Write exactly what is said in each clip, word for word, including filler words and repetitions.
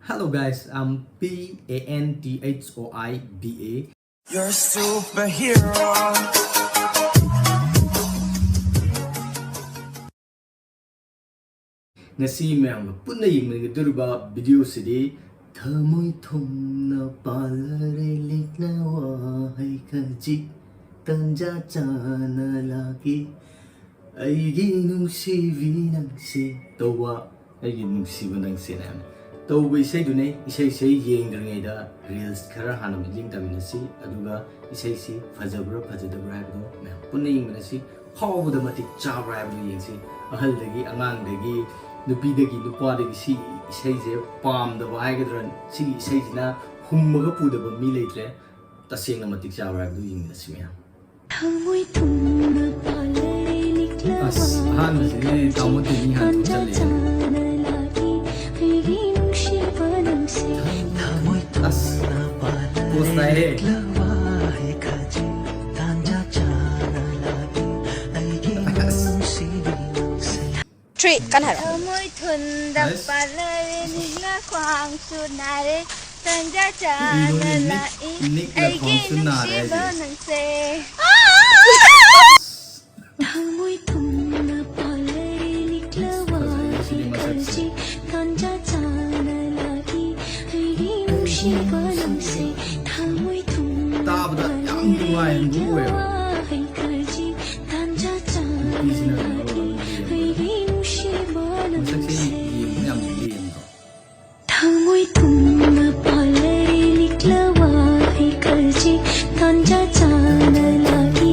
Hello guys, I'm P A N T H O I B A. You're a superhero. ꯉꯁꯤ ꯃꯌꯥꯝꯒ ꯄꯨꯟꯅ ꯌꯦꯡꯃꯤꯟꯅꯒꯗꯧꯔꯤꯕ ꯚꯤꯗꯤꯑꯣꯁꯤꯗꯤ ꯊꯃꯣꯏ ꯊꯨꯝꯅ ꯄꯥꯜꯂꯔꯦ ꯂꯤꯛꯅ ꯋꯥꯍꯩ ꯈꯖꯤꯛ ꯇꯟꯖꯥ ꯆꯥꯅ ꯂꯥꯛꯏ ꯑꯩꯒꯤ ꯅꯨꯡꯁꯤꯕꯤ ꯅꯪꯁꯤ ꯇꯧꯕ ꯑꯩꯒꯤ ꯅꯨꯡꯁꯤꯕ ꯅꯪꯁꯤꯅ ꯇꯧꯕ ꯏꯁꯩꯗꯨꯅꯦ꯫ ꯏꯁꯩꯁꯦ ꯌꯦꯡꯗ꯭ꯔꯤꯉꯩꯗ ꯔꯤꯜꯁ ꯈꯔ ꯍꯥꯟꯅ ꯃꯤꯠꯌꯦꯡ ꯇꯝꯃꯤꯟꯅꯁꯤ, ꯑꯗꯨꯒ ꯏꯁꯩꯁꯤ ꯐꯖꯕ꯭ꯔꯥ ꯐꯖꯗꯕ꯭ꯔꯥ ꯍꯥꯏꯕꯗꯣ ꯃꯌꯥꯝ ꯄꯨꯟꯅ ꯌꯦꯡꯃꯤꯟꯅꯁꯤ꯫ ꯐꯥꯎꯕꯗ ꯃꯇꯤꯛ ꯆꯥꯕ꯭ꯔꯥ ꯍꯥꯏꯕꯗꯨ ꯌꯦꯡꯁꯤ꯫ ꯑꯍꯜꯗꯒꯤ ꯑꯉꯥꯡꯗꯒꯤ ꯅꯨꯄꯤꯗꯒꯤ ꯅꯨꯄꯥꯗꯒꯤ ꯁꯤ ꯏꯁꯩꯁꯦ ꯄꯥꯝꯗꯕ ꯍꯥꯏꯒꯗ꯭ꯔꯥ, ꯁꯤꯒꯤ ꯏꯁꯩꯁꯤꯅ ꯍꯨꯝꯃꯒ ꯄꯨꯗꯕ ꯃꯤ ꯂꯩꯇ꯭ꯔꯦ꯫ ꯇꯁꯦꯡꯅ ꯃꯇꯤꯛ ꯆꯥꯕ꯭ꯔꯥ ꯍꯥꯏꯕꯗꯨ ꯌꯦꯡꯃꯤꯟꯅꯁꯤ ꯃꯌꯥꯝ꯫ ꯊꯃꯣꯏ ꯊꯨꯝꯅ ꯄꯥꯜꯂꯔꯦ ꯂꯤꯛꯂꯕ ꯑꯁ, ꯑꯍꯥꯟꯕꯁꯤꯗꯤ ꯇꯥꯃꯣ ꯇꯤꯅꯤ ꯍꯥꯟꯅ ꯊꯣꯛꯆꯜꯂꯛꯑꯦ꯫ ꯆꯥꯅ ꯂꯥꯛꯏ ꯑꯩꯒꯤ ꯅꯨꯡꯁꯤꯕ ꯅꯪꯁꯦ ꯑꯁ, ꯄꯣꯁ ꯇꯥꯏꯍꯦ꯫ Three, ꯀꯟꯅ ꯍꯥꯏꯔꯣ꯫ ꯊꯃꯣꯏ ꯊꯨꯝꯗ ꯑꯁ꯫ ꯄꯥꯜꯂꯔꯦ ꯅꯤꯛꯅ ꯈ꯭ꯋꯥꯡꯁꯨ ꯅꯥꯔꯦ ꯇꯟꯖꯥ ꯀꯔꯤꯅꯣꯅꯦ, ꯆꯥꯅ ꯅꯤꯛ- ꯂꯥꯛꯏ ꯅꯤꯛꯅ ꯑꯩꯒꯤ ꯈ꯭ꯋꯥꯡꯁꯨ ꯅꯥꯔꯦ ꯅꯨꯡꯁꯤꯕ ꯍꯥꯏꯁꯦ꯫ ꯅꯪꯁꯦ ꯊꯃꯣꯏ ꯊꯨꯝꯅ ꯄꯥꯜꯂꯔꯦ ꯂꯤꯛꯂꯕ ꯐꯖꯩꯌꯦ ꯁꯤꯗꯤ ꯃꯁꯛꯁꯦ꯫ ꯍꯩꯀꯔꯁꯤ ꯇꯟꯖꯥ ꯆꯥꯅ ꯂꯥꯛꯏ ꯑꯩꯒꯤ ꯅꯨꯡꯁꯤꯕ ꯅꯪꯁꯦ ꯊꯃꯣꯏ ꯊꯨꯝꯅ ꯇꯥꯕꯗ ꯌꯥꯝ ꯅꯨꯡꯉꯥꯏꯍꯟꯕ ꯑꯣꯏꯌꯦꯕ꯫ ꯍꯩꯀꯔꯁꯤ ꯇꯟꯖꯥ ꯅꯨꯄꯤꯁꯤꯅ ꯆꯥꯅ ꯂꯥꯛꯏ ꯂꯧꯔꯒ ꯌꯦꯡꯕꯗ ꯑꯩꯒꯤ ꯅꯨꯡꯁꯤꯕ ꯃꯁꯛꯁꯦ ꯅꯪꯁꯦ ꯌꯦꯡꯕ ꯌꯥꯝ ꯂꯦꯝꯗ꯭ꯔꯣ? ꯊꯃꯣꯏ ꯊꯨꯝꯅ ꯄꯥꯜꯂꯔꯦ ꯂꯤꯛꯂꯕ ꯍꯩꯀꯔꯁꯤ ꯇꯟꯖꯥ ꯆꯥꯅ ꯂꯥꯛꯏ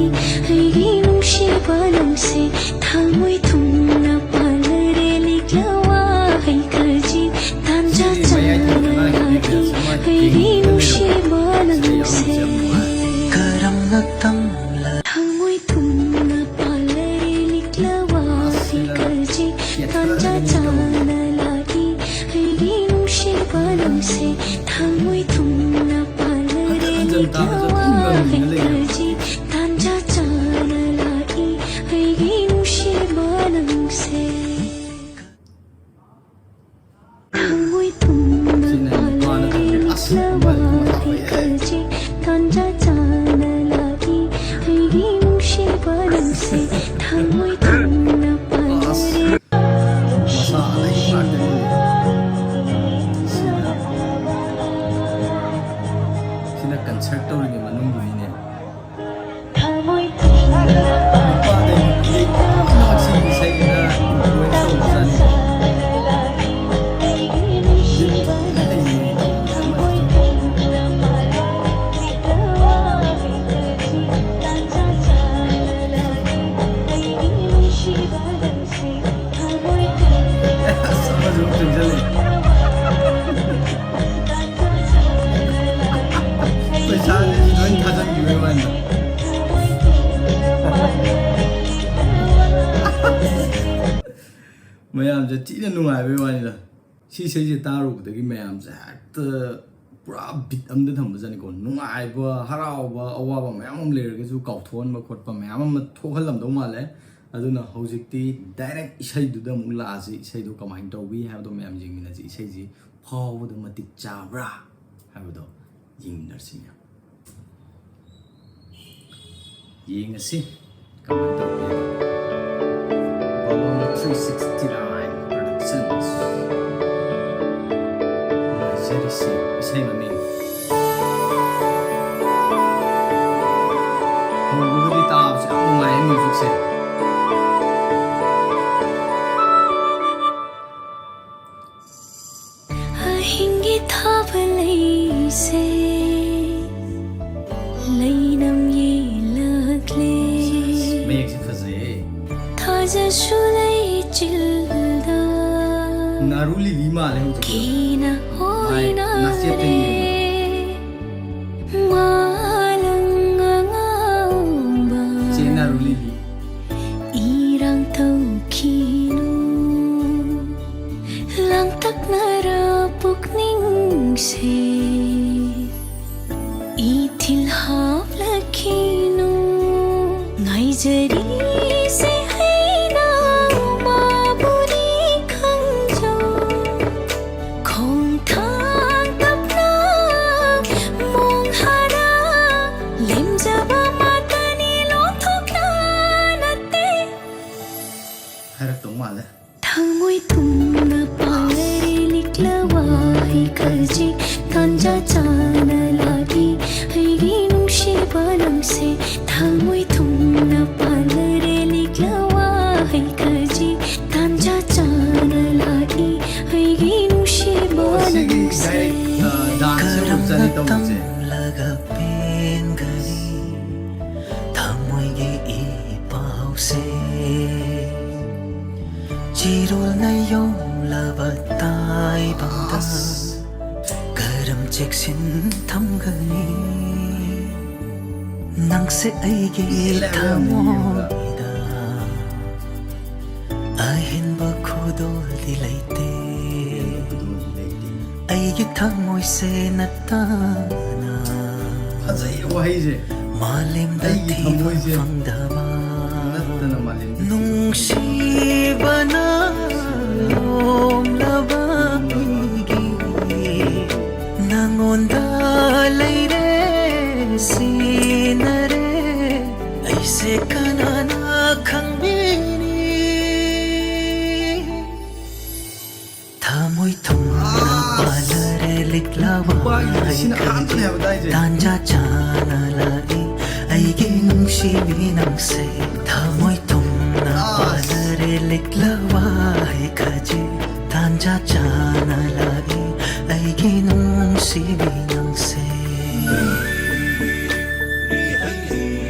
ꯑꯩꯒꯤ ꯅꯨꯡꯁꯤꯕ ꯅꯪꯁꯦ ꯊꯃꯣꯏ ꯊꯨꯝꯅ ꯄꯥꯜꯂꯔꯦ ꯂꯤꯛꯂꯕ ꯍꯩꯀꯔꯁꯤ ꯇꯟꯖꯥ ꯁꯤꯒꯤ ꯃꯌꯥꯏ ꯆꯥꯅ ꯊꯪꯕ ꯂꯥꯛꯏ ꯑꯉꯥꯡꯁꯤꯡꯁꯦ ꯃꯥꯒꯤ ꯑꯩꯒꯤ ꯄꯤꯡ ꯅꯨꯡꯁꯤꯕ ꯁꯤꯗ ꯅꯪꯁꯦ ꯌꯥꯎꯔꯝꯕꯁꯦ ꯌꯥꯝ ꯅꯨꯡꯉꯥꯏ꯫ ꯊꯃꯣꯏ ꯊꯨꯝꯅ ꯄꯥꯜꯂꯔꯦ ꯂꯤꯛꯂꯕ ꯍꯩꯀꯔꯁꯤ ꯇꯟꯖꯥ ꯆꯥꯅ ꯂꯥꯛꯏ ꯑꯩꯒꯤ ꯅꯨꯡꯁꯤꯕ ꯅꯪꯁꯦ ꯊꯃꯣꯏ ꯊꯨꯝꯅ ꯄꯥꯜꯂꯔꯦ ꯍꯟꯖꯟ ꯍꯟꯖꯟ ꯇꯥꯕꯁꯨ ꯑꯗꯨꯝ ꯉꯪꯉꯒ ꯂꯩꯌꯦꯕ꯫ ꯍꯩꯀꯔꯁꯤ ꯇꯟꯖꯥ ꯆꯥꯅ ꯂꯥꯛꯏ ꯑꯩꯒꯤ ꯅꯨꯡꯁꯤꯕ ꯅꯪꯁꯦ ꯊꯃꯣꯏ ꯊꯨꯝꯅ ꯇꯥꯟꯖꯥ ꯆꯥꯅ ꯂꯥꯛꯏ ꯑꯩꯒꯤ ꯅꯨꯡꯁꯤꯕ ꯅꯪꯁꯦ ꯊꯃꯣꯏ ꯊꯝꯅ ꯄꯥꯟꯖꯔꯦ꯫ ꯃꯁꯥ ꯑꯂꯩ ꯉꯥꯛꯇꯅꯤ꯫ ꯁꯤꯅ, ꯁꯤꯅ concert ꯇꯧꯔꯤꯉꯩ ꯃꯅꯨꯡꯒꯤꯅꯤꯅꯦ꯫ ꯅꯨꯄꯥꯗꯩ ꯅꯨꯄꯤꯗꯩ ꯄꯨꯝꯅꯃꯛꯁꯤ ꯏꯁꯩꯁꯤꯅ influence ꯇꯧꯕꯖꯥꯠꯅꯤ꯫ ꯑꯁ, ꯑꯃꯁꯨ ꯑꯃꯨꯛ ꯆꯪꯁꯤꯜꯂꯛꯑꯦ꯫ ꯄꯩꯁꯥꯁꯦ ꯂꯣꯏ ꯊꯥꯖꯤꯟꯈꯤꯕꯩ ꯋꯥꯅꯤ꯫ ꯃꯌꯥꯝꯁꯦ ꯊꯤꯅ ꯅꯨꯡꯉꯥꯏꯕꯩ ꯋꯥꯅꯤꯗ꯫ ꯁꯤ ꯏꯁꯩꯁꯦ ꯇꯥꯔꯨꯕꯗꯒꯤ ꯃꯌꯥꯝꯁꯦ ꯍꯦꯛꯇ ꯄꯨꯔꯥ beat ꯑꯝꯗ ꯊꯝꯕꯖꯥꯠꯅꯤꯀꯣ꯫ ꯅꯨꯡꯉꯥꯏꯕ, ꯍꯔꯥꯎꯕ, ꯑꯋꯥꯕ ꯃꯌꯥꯝ ꯑꯃ ꯂꯩꯔꯒꯁꯨ ꯀꯥꯎꯊꯣꯛꯍꯟꯕ ꯈꯣꯠꯄ ꯃꯌꯥꯝ ꯑꯃ ꯊꯣꯛꯍꯜꯂꯝꯗꯧ ꯃꯥꯜꯂꯦ꯫ ꯑꯗꯨꯅ ꯍꯧꯖꯤꯛꯇꯤ direct ꯏꯁꯩꯗꯨꯗ ꯑꯃꯨꯛ ꯂꯥꯛꯑꯁꯤ꯫ ꯏꯁꯩꯗꯣ ꯀꯃꯥꯏꯅ ꯇꯧꯋꯤ ꯍꯥꯏꯕꯗꯣ ꯃꯌꯥꯝ ꯌꯦꯡꯃꯤꯟꯅꯁꯤ꯫ ꯏꯁꯩꯁꯤ ꯐꯥꯎꯕꯗ ꯃꯇꯤꯛ ꯆꯥꯕ꯭ꯔꯥ ꯍꯥꯏꯕꯗꯣ ꯌꯦꯡꯃꯤꯟꯅꯔꯁꯤꯅꯦ꯫ ꯌꯦꯡꯉꯁꯤ ꯀꯃꯥꯏꯅ ꯇꯧꯒꯦ꯫ Balloon three sixty nine Productions꯫ ꯉꯥꯏꯖꯔꯤꯁꯤ ꯏꯁꯩ ꯃꯃꯤꯡ꯫ ꯍꯧꯕꯗꯒꯤ ꯇꯥꯕꯁꯦ ꯌꯥꯝ ꯅꯨꯡꯉꯥꯏꯌꯦ musicꯁꯦ꯫ ꯑꯍꯤꯡꯒꯤ ꯊꯥꯕꯜ ꯂꯩꯁꯦ ꯂꯩꯅꯝ ꯌꯦꯜꯂꯛꯂꯦ꯫ ꯃꯌꯦꯛꯁꯦ ꯐꯖꯩꯌꯦ꯫ ꯊꯥꯖꯁꯨ ꯂꯩꯆꯤꯜꯗ ꯅꯥꯔꯨ ꯂꯤꯂꯤ ꯃꯥꯜꯂꯦ ꯍꯧꯖꯤꯛꯀꯤꯗꯣ꯫ ꯀꯤꯅ ꯃꯥꯏ ꯑꯣꯏꯅ ꯅꯥꯆꯦꯞꯇ ꯌꯦꯡꯉꯦ꯫ ꯃꯥꯂꯪ ꯑꯉꯥꯎꯕ ꯆꯦ ꯅꯥꯔꯨ ꯂꯤꯂꯤ꯫ ꯏꯔꯥꯡ ꯇꯧꯈꯤꯅꯨ꯫ ꯂꯥꯡꯇꯛꯅꯔ ꯄꯨꯛꯅꯤꯡꯁꯦ ꯏꯊꯤꯜ ꯍꯥꯞꯂꯛꯈꯤꯅꯨ꯫ ꯉꯥꯏꯖꯔꯤꯁꯦ ꯑꯩꯅ ꯃꯥꯕꯨꯅꯤ ꯈꯪꯖꯧ꯫ ꯈꯣꯡꯊꯥꯡ ꯇꯞꯅ ꯋꯥꯍꯩ ꯈꯖꯤꯛ ꯇꯥꯟꯖꯥ ꯆꯥꯅ ꯂꯥꯛꯏ꯫ ꯑꯩꯒꯤ ꯅꯨꯡꯁꯤꯕ ꯅꯪꯁꯦ ꯊꯃꯣꯏ ꯊꯨꯝꯅ ꯄꯥꯜꯂꯔꯦ ꯂꯤꯛꯂꯥ ꯋꯥꯍꯩ ꯈꯖꯤꯛ ꯇꯥꯟꯖꯥ ꯆꯥꯅ ꯂꯥꯛꯏ꯫ ꯑꯩꯒꯤ ꯅꯨꯡꯁꯤꯕ ꯑꯣ, ꯁꯤꯒꯤ ꯅꯪꯁꯦ direct, ꯑ, dance ꯁꯦ ꯎꯠꯆꯔꯤ ꯇꯧꯕꯁꯦ꯫ ꯀꯔꯝꯅ ꯇꯝꯂꯒ ꯄꯦꯟꯒꯅꯤ ꯊꯃꯣꯏꯒꯤ ꯏ ꯄꯥꯎꯁꯦ꯫ ꯆꯤꯔꯣꯜꯅ ꯌꯣꯝꯂꯕ ꯇꯥꯏꯕꯪꯗ ꯑꯁ꯫ ꯀꯔꯝ ꯆꯦꯛꯁꯤꯟ ꯊꯝꯒꯅꯤ? ꯅꯪꯁꯦ ꯑꯩꯒꯤ ꯏꯂꯥꯏ ꯊꯃꯣꯏꯗ ꯑꯍꯦꯟꯕ ꯈꯨꯗꯣꯜꯗꯤ ꯂꯩꯇꯦ꯫ ꯑꯩꯒꯤ ꯊꯃꯣꯏꯁꯦ ꯅꯠꯇꯅ ꯐꯖꯩ ꯋꯥꯍꯩꯁꯦ꯫ ꯃꯥꯂꯦꯝꯗ ꯑꯩꯒꯤ ꯊꯤꯕ ꯊꯃꯣꯏꯁꯦ ꯐꯪꯗꯕ ꯅꯠꯇꯅ ꯃꯥꯂꯦꯝꯗ ꯊꯤꯕ ꯅꯨꯡꯁꯤꯕꯅ ꯌꯣꯝꯂꯕ ꯑꯩꯒꯤ ꯅꯉꯣꯟꯗ ꯂꯩꯔꯦ ꯁꯤꯅꯔꯦ ꯑꯩꯁꯦ ꯀꯅꯥꯅ ꯈꯪꯕꯤꯅꯤ? ꯊꯃꯣꯏ ꯊꯨꯝꯅ ꯑꯁ! ꯄꯥꯜꯂꯔꯦ ꯂꯤꯛꯂꯥ ꯅꯨꯄꯥꯒꯤ ꯁꯤꯅ ꯋꯥꯍꯩ ꯑꯍꯥꯟꯕꯅꯦ ꯍꯥꯏꯕ ꯇꯥꯏꯁꯦ꯫ ꯇꯥꯟꯖꯥ ꯆꯥꯅ ꯂꯥꯛꯏ ꯑꯩꯒꯤ ꯅꯨꯡꯁꯤꯕꯤ ꯅꯪꯁꯦ꯫ ꯊꯃꯣꯏ ꯊꯨꯝꯅ ꯑꯁ! ꯄꯥꯜꯂꯔꯦ ꯂꯤꯛꯂꯥ ꯋꯥꯍꯩ ꯈꯖꯤꯛ ꯇꯥꯟꯖꯥ ꯆꯥꯅ ꯂꯥꯛꯏ ꯑꯩꯒꯤ ꯅꯨꯡꯁꯤꯕꯤ ꯅꯪꯁꯦ꯫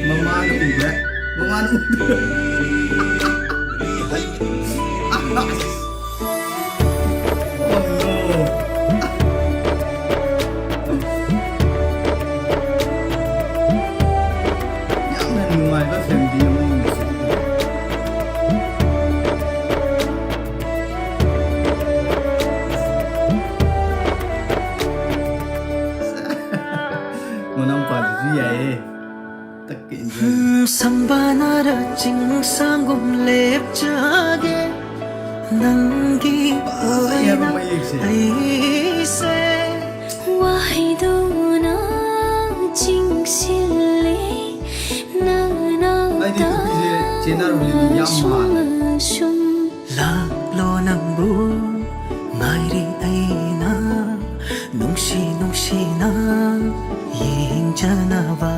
ꯃꯃꯥꯅ ꯎꯕ꯭ꯔꯥ? ꯃꯃꯥꯅ ꯎꯕ꯭ꯔꯥ? ꯑꯁ! ꯌꯥꯝꯅ ꯅꯨꯡꯉꯥꯏꯕ family ꯑꯃ ꯑꯣꯏꯅ ꯆꯠꯂꯤ꯫ ꯃꯅꯥꯎꯄꯥꯗꯨꯁꯨ ꯌꯥꯏꯌꯦ꯫ ꯇꯛꯀ enjoy꯫ ꯎꯝ, ꯁꯝꯕꯥꯅꯔ ꯆꯤꯡꯁꯥꯡꯒꯨꯝ ꯂꯦꯞꯆꯒꯦ꯫ ꯅꯪꯒꯤ ꯐꯖꯩ ꯍꯥꯏꯕ ꯑꯣꯏꯅ ꯃꯌꯦꯛꯁꯦ꯫ ꯑꯩꯁꯦ ꯋꯥꯍꯩꯗꯨꯅ ꯆꯤꯡꯁꯤꯜꯂꯦ꯫ ꯅꯪꯅ ꯑꯩꯗꯤ ꯅꯨꯄꯤꯁꯦ ꯆꯦꯟꯅꯔꯨꯔꯤꯗꯤ ꯌꯥꯝ ꯃꯥꯜꯂꯦ꯫ ꯁꯨꯝ ꯂꯥꯛꯂꯣ ꯅꯪꯕꯨ ꯉꯥꯏꯔꯤ ꯑꯩ ꯅꯨꯡꯁꯤ ꯅꯨꯡꯁꯤꯅ ꯌꯦꯡꯖꯅꯕ꯫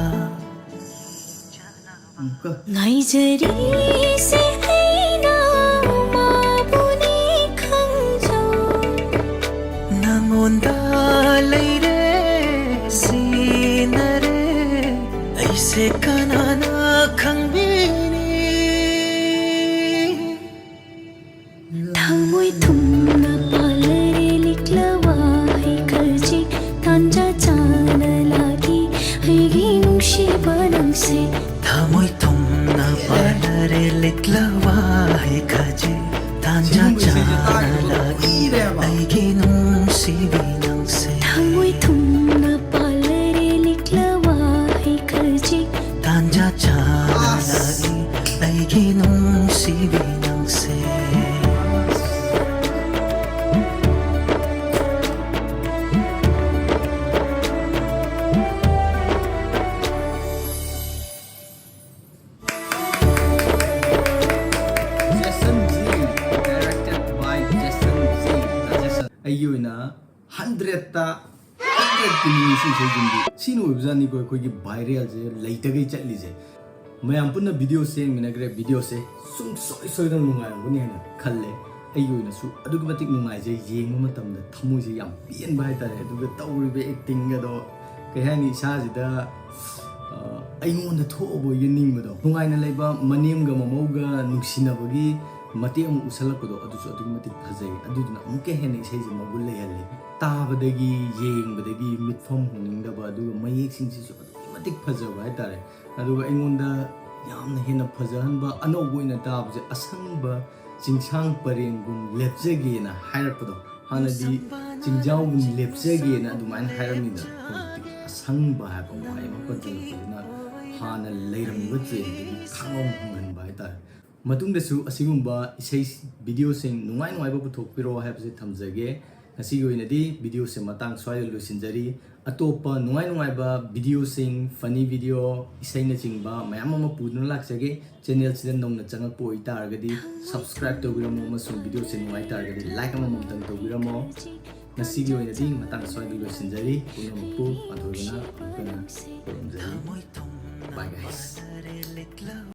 ꯉꯥꯏꯖꯔꯤꯁꯦ ꯑꯩꯅ ꯃꯥꯕꯨꯅꯤ ꯈꯪꯖꯧ꯫ ꯅꯉꯣꯟꯗ ꯂꯩꯔꯦ ꯁꯤꯟꯅꯔꯦ ꯑꯩꯁꯦ ꯀꯅꯥꯅ ꯈꯪꯕꯤꯅꯤ꯫ ꯊꯃꯣꯏ ꯊꯨꯝꯅ ꯄꯥꯜꯂꯔꯦ ꯂꯤꯛꯂꯕ ꯍꯩꯀꯔꯁꯤ ꯇꯥꯟꯖꯥ ꯆꯥꯅ ꯂꯥꯛꯏ ꯑꯩꯒꯤ ꯅꯨꯡꯁꯤꯕ ꯅꯪꯁꯦ꯫ ꯊꯃꯣꯏ ꯊꯨꯝꯅ ꯄꯥꯟꯅꯔꯦ ꯂꯤꯛꯂꯕ ꯍꯩꯈꯥꯁꯦ ꯇꯥꯟꯖꯥ ꯆꯥꯅ ꯂꯥꯛꯏ ꯑꯩꯒꯤ ꯅꯨꯡꯁꯤꯕꯤ ꯅꯪꯁꯦ꯫ ꯊꯃꯣꯏ ꯊꯨꯝꯅ ꯄꯥꯜꯂꯔꯦ ꯂꯤꯛꯂꯕ ꯍꯩꯀꯔꯁꯤ ꯇꯥꯟꯖꯥ ꯆꯥꯅ ꯂꯥꯛꯏ ꯑꯩꯒꯤ ꯅꯨꯡꯁꯤꯕꯤ ꯅꯪꯁꯦ꯫ Jason Z, directed by Jason Z. Jason. ꯑꯩꯒꯤ ꯑꯣꯏꯅ ꯍꯟꯗ꯭ꯔꯦꯠꯇ ꯍꯟꯗ꯭ꯔꯦꯠ ꯄꯤꯅꯤꯡꯉꯤ ꯁꯤ ꯏꯁꯩꯁꯤꯡꯗꯤ꯫ ꯁꯤꯅ ꯑꯣꯏꯕꯖꯥꯠꯅꯤꯀꯣ ꯑꯩꯈꯣꯏꯒꯤ ꯚꯥꯏꯔꯦꯜꯁꯦ ꯂꯩꯇꯈꯩ ꯆꯠꯂꯤꯁꯦ꯫ ꯃꯌꯥꯝ ꯄꯨꯟꯅ ꯚꯤꯗꯤꯑꯣꯁꯦ ꯌꯦꯡꯃꯤꯟꯅꯈ꯭ꯔꯦ꯫ ꯚꯤꯗꯤꯑꯣꯁꯦ ꯁꯨꯡꯁꯣꯏ ꯁꯣꯏꯗꯅ ꯅꯨꯡꯉꯥꯏꯔꯝꯒꯅꯤ ꯍꯥꯏꯅ ꯈꯜꯂꯦ꯫ ꯑꯩꯒꯤ ꯑꯣꯏꯅꯁꯨ ꯑꯗꯨꯛꯀꯤ ꯃꯇꯤꯛ ꯅꯨꯡꯉꯥꯏꯖꯩ꯫ ꯌꯦꯡꯕ ꯃꯇꯝꯗ ꯊꯃꯣꯏꯁꯦ ꯌꯥꯝ ꯄꯦꯟꯕ ꯍꯥꯏꯇꯥꯔꯦ꯫ ꯑꯗꯨꯒ ꯇꯧꯔꯤꯕ ꯑꯦꯛꯇꯤꯡꯒꯗꯣ ꯀꯩ ꯍꯥꯏꯅꯤ, ꯏꯁꯥꯁꯤꯗ ꯑ, ꯑꯩꯉꯣꯟꯗ ꯊꯣꯛꯑꯕꯣꯏꯒ ꯅꯤꯡꯕꯗꯣ꯫ ꯅꯨꯡꯉꯥꯏꯅ ꯂꯩꯕ ꯃꯅꯦꯝꯒ ꯃꯃꯧꯒ ꯅꯨꯡꯁꯤꯅꯕꯒꯤ ꯃꯇꯦꯛ ꯑꯃ ꯎꯠꯁꯜꯂꯛꯄꯗꯣ, ꯑꯗꯨꯁꯨ ꯑꯗꯨꯛꯀꯤ ꯃꯇꯤꯛ ꯐꯖꯩ꯫ ꯑꯗꯨꯗꯨꯅ ꯑꯃꯨꯛꯀ ꯍꯦꯟꯅ ꯏꯁꯩꯁꯦ ꯃꯒꯨꯟ ꯂꯩꯍꯜꯂꯤ꯫ ꯇꯥꯕꯗꯒꯤ, ꯌꯦꯡꯕꯗꯒꯤ ꯃꯤꯠꯐꯝ ꯍꯣꯡꯅꯤꯡꯗꯕ, ꯑꯗꯨꯒ ꯃꯌꯦꯛꯁꯤꯡꯁꯤꯁꯨ ꯑꯗꯨꯛꯀꯤ ꯃꯇꯤꯛ ꯐꯖꯕ ꯍꯥꯏꯇꯥꯔꯦ꯫ ꯑꯗꯨꯒ ꯑꯩꯉꯣꯟꯗ ꯌꯥꯝꯅ ꯍꯦꯟꯅ ꯐꯖꯍꯟꯕ, ꯑꯅꯧꯕ ꯑꯣꯏꯅ ꯇꯥꯕꯁꯦ, ꯑꯁꯪꯕ ꯆꯤꯡꯁꯥꯡ ꯄꯔꯦꯡꯒꯨꯝ ꯂꯦꯞꯆꯒꯦꯅ ꯍꯥꯏꯔꯛꯄꯗꯣ, ꯍꯥꯟꯅꯗꯤ ꯆꯤꯡꯖꯥꯎꯒꯨꯝ ꯂꯦꯞꯆꯒꯦꯅ ꯑꯗꯨꯃꯥꯏꯅ ꯍꯥꯏꯔꯝꯃꯤꯗꯅ, ꯍꯧꯖꯤꯛꯇꯤ ꯑꯁꯪꯕ ꯍꯥꯏꯕ ꯋꯥꯍꯩ ꯑꯃ ꯄꯟꯁꯤꯜꯂꯛꯄꯗꯨꯅ ꯍꯥꯟꯅ ꯂꯩꯔꯝꯃꯤꯕ ꯇ꯭ꯔꯦꯟꯗꯒꯤ ꯈꯪꯍꯣꯡ ꯍꯣꯡꯍꯟꯕ ꯍꯥꯏꯇꯥꯔꯦ꯫ ꯃꯇꯨꯡꯗꯁꯨ ꯑꯁꯤꯒꯨꯝꯕ ꯏꯁꯩ ꯚꯤꯗꯤꯑꯣꯁꯤꯡ ꯅꯨꯡꯉꯥꯏ ꯅꯨꯡꯉꯥꯏꯕ ꯄꯨꯊꯣꯛꯄꯤꯔꯛꯑꯣ ꯍꯥꯏꯕꯁꯦ ꯊꯝꯖꯒꯦ꯫ ꯉꯁꯤꯒꯤ ꯑꯣꯏꯅꯗꯤ ꯚꯤꯗꯤꯑꯣꯁꯦ ꯃꯇꯥꯡ ꯁ꯭ꯋꯥꯏꯗ ꯂꯣꯏꯁꯤꯟꯖꯔꯤ꯫ ꯑꯇꯣꯞꯄ ꯅꯨꯡꯉꯥꯏ ꯅꯨꯡꯉꯥꯏꯕ ꯚꯤꯗꯤꯑꯣꯁꯤꯡ, ꯐꯅꯤ ꯚꯤꯗꯤꯑꯣ, ꯏꯁꯩꯅꯆꯤꯡꯕ ꯃꯌꯥꯝ ꯑꯃ ꯄꯨꯗꯨꯅ ꯂꯥꯛꯆꯒꯦ꯫ ꯆꯦꯅꯦꯜꯁꯤꯗ ꯅꯧꯅ ꯆꯪꯉꯛꯄ ꯑꯣꯏꯇꯥꯔꯒꯗꯤ subscribe ꯇꯧꯕꯤꯔꯝꯃꯣ ꯑꯃꯁꯨꯡ ꯚꯤꯗꯤꯑꯣꯁꯦ ꯅꯨꯡꯉꯥꯏ ꯇꯥꯔꯒꯗꯤ like ꯑꯃꯃꯝꯇꯪ ꯇꯧꯕꯤꯔꯝꯃꯣ꯫ ꯉꯁꯤꯒꯤ ꯑꯣꯏꯅꯗꯤ ꯃꯇꯥꯡ ꯁ꯭ꯋꯥꯏꯗ ꯂꯣꯏꯁꯤꯟꯖꯔꯤ꯫ ꯄꯨꯝꯅꯃꯛꯄꯨ ꯑꯊꯣꯏꯕꯅ ꯑꯃꯨꯛ ꯍꯟꯅ ꯈꯨꯔꯨꯝꯖꯔꯤ꯫ Bye, guys.